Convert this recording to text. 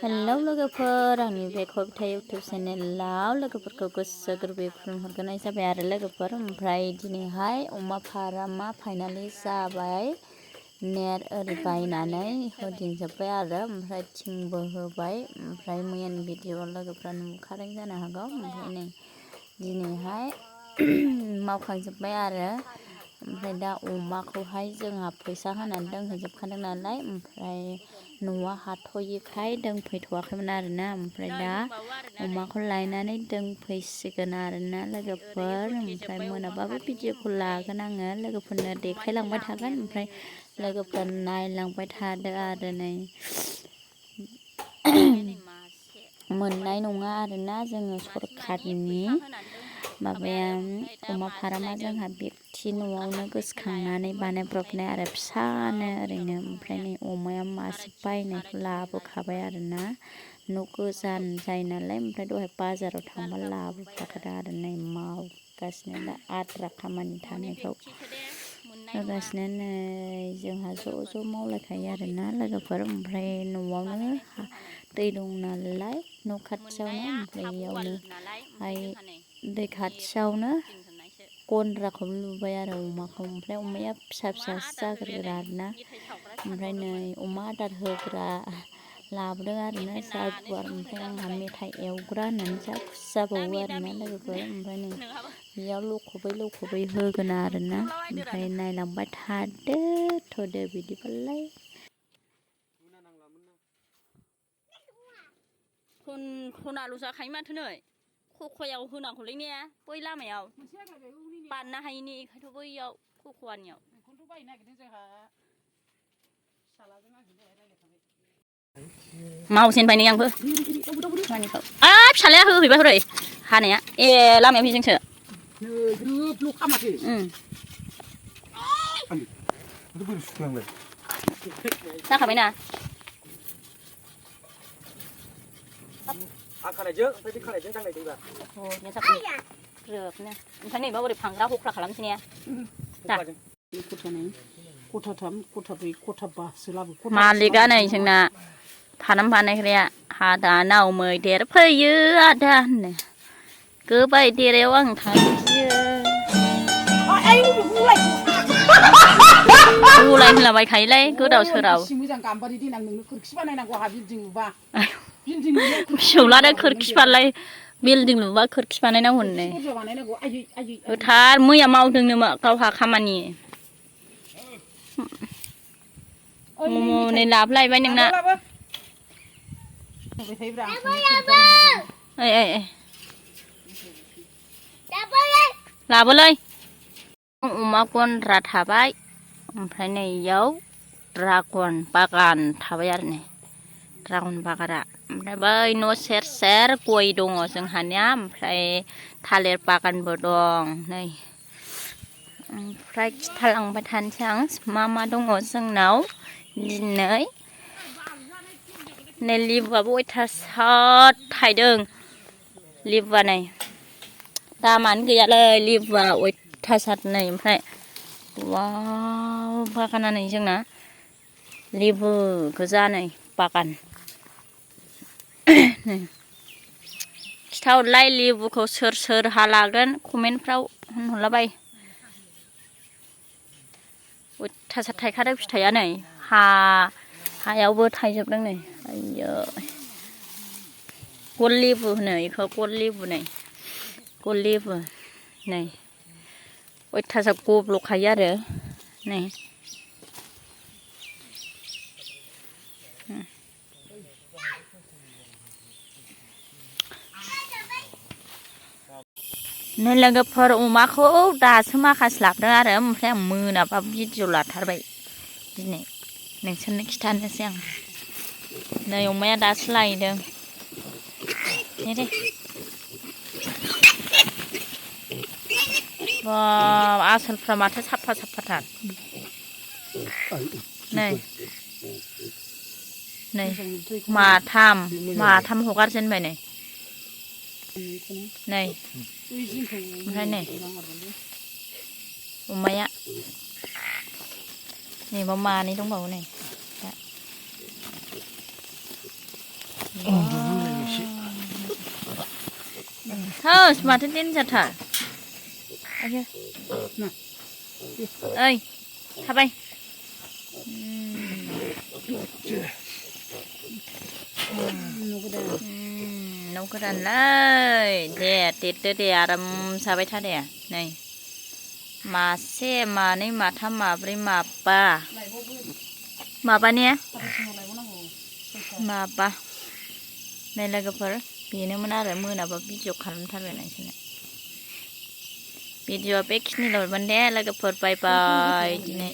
Hello लोगोफोर आंनि खबथाय YouTube चेनेलाव लोगोफोरखौ गोसो गोरबोयै खुलुमहरग्रोनाय जाबाय आरो लोगोफोर ओमफ्राय दिनैहाय अमा फारामा फाइनालि जाबाय नेट ओरै बायनानै होदिंजोब्बाय आरो ओमफ्राय थिंबो होबाय ओमफ्राय मैयानि भिडिअ लोगोफ्रा नुखादों जानो हागौ ओमफ्राय नै दिनैहाय मावखांजोब्बाय आरो ओमफ्राय दा अमाखौहाय जोंहा फैसा होनानै दोनहैजोबखादों नालाय ओमफ्राय न'आ हाथ'यैखाय दोनफैथ'वाखैमोन आरोना ओमफ्राय दा अमाखौ लायनानै दोनफैसिगोन आरोना लोगोफोर ओमफ्राय मोनाबाबो भिडिअखौ लागोन आङो लोगोफोरनो देखायलांबाय थागोन ओमफ्राय लोगोफोर नायलांबाय थादो आरो नै मोननाय नङा आरोना जोङो सरखारनि माबाया अमा फारामा जोंहा बेक्ति न'आवनो गोसोखांनानै बानायब्रबनाय आरो फिसानो ओरैनो ओमफ्राय नै अमाया मासे बायनायखौ लाबोखाबाय आरोना न' गोजान जायो नालाय ओमफ्राय दहाय बाजाराव थांबा लाबोफाखादों आरो नै मावगासिनो दा आद्रा खामानि थानायखौ होगासिनो नै जोंहा ज' मावलायखायो आरोना लोगोफोर ओमफ्राय न'आवनो दै दं नालाय न' खाथियावनो ओमफ्राय इयावनोहाय दै खाथियावनो गन्द्राखौ लुबाय आरो अमाखौ ओमफ्राय अमाया फिसासो जाग्रोगोन आरोना ओमफ्राय नै अमा आदार होग्रा लाबोदों आरोना जा गुवार ओमफ्राय आंहा मेथाइ एवग्रा होननानै जा खुसि जाबावो आरोना लोगोफोर ओमफ्राय नै बेयाव लखबै होगोन आरोना ओमफ्राय नायलांबाय थ'दो बिदिबालाय खनाल' जाखायो माथो नै खख'याव होनांगौलै ने बै लामायाव बारनो हायिनि ओंखायनोथ' बैयाव खख'वानियाव मावजेनबाय नै आंबो फिसालाया होहैबाय हरै हानाया ए लामायाव बेजोंसो जाखाबायना आं खानायजों ओमफ्राय बे खानायजों दांनायजोंबा ग्रोबनो ओमफ्राय नैबा ओरै फांग्रा हख्रा खालामसै ने मालिकआ नै जोंना फानाम बानायग्राया हादानाव मैदेर फैयो आदा होनो गोबाय देरायाव आं थांखियो बुलाय होनलाबायखायोलै गोदाव सोराव फिसौलानो खोरखि बालाय बिल्डिं लुबा खोरखि बानायनांगौ होनो गोथार मैया मावदोंनो गावहा खामानि नै लाबोलायबाय नोंना लाबोलै अमा गन्द्रा थाबाय ओमफ्राय नै इयाव ड्रागन बागान थाबाय आरो नै ड्रागन बागाना ओमफ्राय बै न' सेर गय दङ जोंहानिया ओमफ्राय थालिर बागानबो दं नै ओमफ्राय खिथालांबाय थानोसै आं मा दङ जोंनाव दिनै नै लेबुआबो अयथासार थायदों लेबुआ नै दामानो गैयालै लेबुआ अयथासार नै ओमफ्राय वाव बागाना नै जोंना लेबु गोजा नै बागान खिथाहरलाय लेबुखौ सोर हा लागोन कमेन्टफ्राव होनहरलाबाय अयथासार थायखादों फिथाइया नै हायावबो थायजोबदों नै आइयै गल लेबु होनो बेखौ गल लेबु नै गल लेबु नै अयथासार गब्ल'खायो आरो नै नै लोगोफोर अमाखौ दासो माखासे लाबोदों आरो ओमफ्राय आं मोनाबाबो भिडिअ लाथारबाय दिनै नोंसोरनो खिथानोसै आं नै अमाया दासो लायदों दे आसोलफ्रा माथो साफाथार नै माथाम हगारजेनबाय नै ओमफ्राय नै अमाया नैबाव मानै दंबावो नै Thôi, mà thích đến giật thở. Ơi, thắp anh. Nấu cái đàn lấy. Đè, tít tít đè, đâm sao bay thắt đè. Này. Mà xe mà này mà thăm mà b리 mà ba. Mà ba nè. Mà ba. Này là cái phần. बेनोमोन आरो मोनाबा video खालामथारबाय नोंसोरनो भिडिअआ बेखिनिल'मोन दे लोगोफोर बाय बाय दिनै